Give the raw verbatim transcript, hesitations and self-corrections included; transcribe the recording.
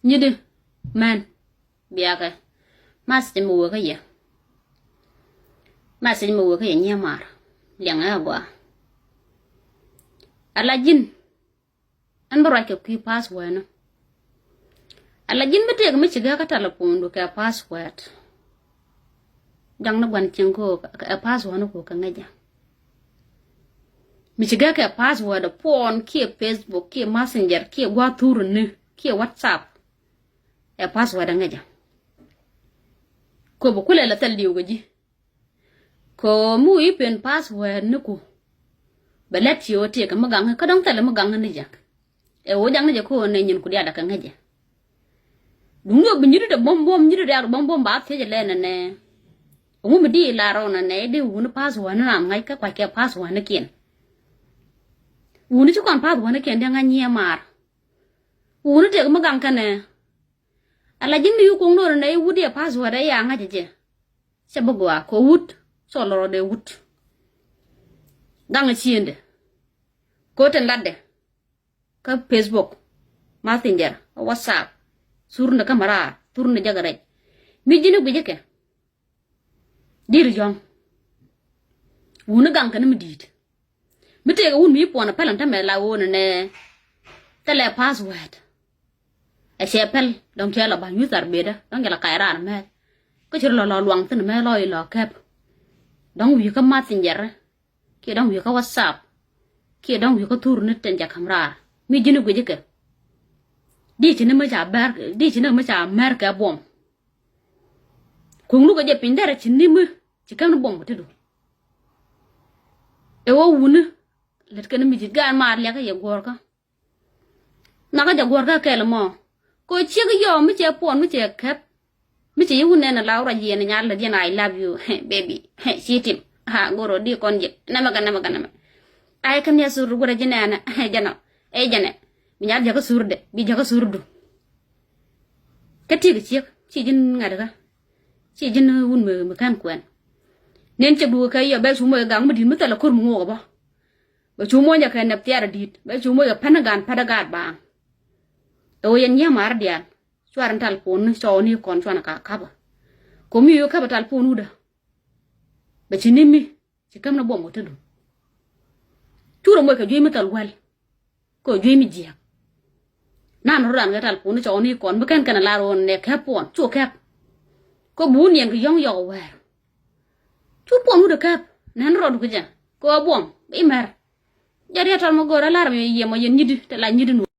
Nyidi mɛn biakɛ. Message mi wee kä yɛ. Message mi wee kä yɛ nyiɛ maar. Liɛŋɛ agua. Ala ji̱n. Ɛn bi ruac kɛ kui̱ password ni. Ala ji̱n bi tëëk mi ci gɛ kä telephone du kɛ password. Jaŋ ni gua̱n cieŋ ko ɛ password ni ko kɛ ŋäcä. Mi ci gɛ kɛ password phone kiɛ Facebook kiɛ Messenger kiɛ gua̱a̱th thur ni kiɛ WhatsApp. Ɛ password ɛ ŋäcä. Ko bi kulɛ la thil diw kɛ ji̱. Ko mi wi̱i̱ pen password ni ku. Bɛ lät ci wä tiek kɛ mi gaŋ kä dɔ̱ŋ thil mi gaŋ ni jɛ. Ɛ wä jaŋ ni jɛ ko nɛ nyin ku diaal kɛ ŋäcä. Duŋni wä bi nyuti dɛ buɔ̱m buɔ̱m nyuti diaal buɔ̱m buɔ̱m ba thiec lɛ nɛ nɛ. Ŋu mi di la rɔ nɛ nɛ di wuni password ni ram ŋa̱c kä kuac kɛ password ni kiɛn. Wuni ci kɔn password ni kiɛn di ŋa̱c nyiɛ maar. Wuni tëk mi gaŋ kɛnɛ. Ala ji̱n mi yu kuŋ nor nɛ iwut yɛ password ɛ ya ŋa̱c jɛ. Cɛ bi gɔaa kɛ wut cɔ lɔrɔ dee wut. Gaŋ ciendɛ. Ko tin latdɛ. Kä Facebook, Messenger, kä WhatsApp. Thur ni kä maraar, thur ni jɛ kɛ rɛc. Mi ji̱n i̱ guic ikɛ. Dir yɔ̱ŋ. Wuni gaŋ kɛn mi di̱i̱t. Mi tëëkɛ wun mi puɔn a päl ɛn tämɛ la wun ɛnɛ. Thilɛ password. Ɛ cɛ päl dɔ̱ŋ cɛ lɔ ba̱ny wi̱i̱ thar bedä dɔ̱ŋ cɛ lɔ kac raar mɛth. Kä ci rɔ lɔ lɔ luaŋ thi̱n mɛth lɔ ilɔ kɛp. Dɔ̱ŋ wi̱i̱ kä Messenger. Kiɛ dɔ̱ŋ wi̱i̱ kä WhatsApp. Kiɛ dɔ̱ŋ wi̱i̱ kä thur ni tɛn jɛ ka̱m raar mi ji̱n i̱ guic ikɛ. Di ci ni mi ca bɛr di ci ni mi ca mɛr kɛ buɔm. Kuŋ lukɛ jɛ piny derɛ ci ni mi ci käm ni buɔm kɛ ti du. Ɛ wä wuni lät kɛn mi ji̱t gaan maar liakä yɛ guɔ̱ɔ̱rkä. Nakä jɛ guɔ̱ɔ̱rkä kɛl mɔ. Ko ciek yɔɔ mi cɛ puɔn mi cɛ kɛp. Mi cɛ yi wun nɛn la wä rɔ jiɛn nyal lät yɛn I love you baby. Ci tim ha goro di kɔn jɛ nɛmɛ kɛ nɛmɛ kɛ nɛmɛ. Ay kä miɛ sur wurɛ ji̱ nɛnɛ jɛnɔ. Ɛ jɛnɛ bi nyal jɛ kä sur dɛ bi jɛ kä sur du. Kä tiek ciek ci ji̱n ŋa̱t kä ci ji̱n wun mi kän kuɛn. Nen cɛ duuk kɛ yɔ bɛ cu moc kɛ gaŋ mi di̱t mi thɛl a ko̱r mi ŋuɔk bä. Bɛ cu moc kɛ nɛp thiaar a di̱t bɛ cu moc kɛ pɛn a gan pɛt a gaat baaŋ. Ɛ wä yɛn nyia̱a̱ ma̱a̱r diaal cuar in tal puɔ̱n ni cɔw ni kɔn cuan a ka ka̱pä. Ko̱mi yɔ ka̱pä tal puɔ̱n wudä. Bɛ ci ni mi ci käm ni buɔm kɛ te dun. Curɛ moc kɛ juey mi thɛl wäl. Kɛ juey mi jiääk. Nan rɔ dan kɛ tal puɔn cɔw ni kɔn mi kɛn kɛn a lar ɣɔn nɛ kɛp puɔn cu kɛp. Kɛ buun yɛn kɛ yɔ̱ŋ yɔk wɛɛr. Cu puɔn wut a kɛp nɛn rɔ duk jɛ kɛ ɣä buɔm bi mɛr. Jɛ riɛ tɔl mi go̱o̱r a lar mi yɛ mɔ yɛn nyidi te la nyidi nu.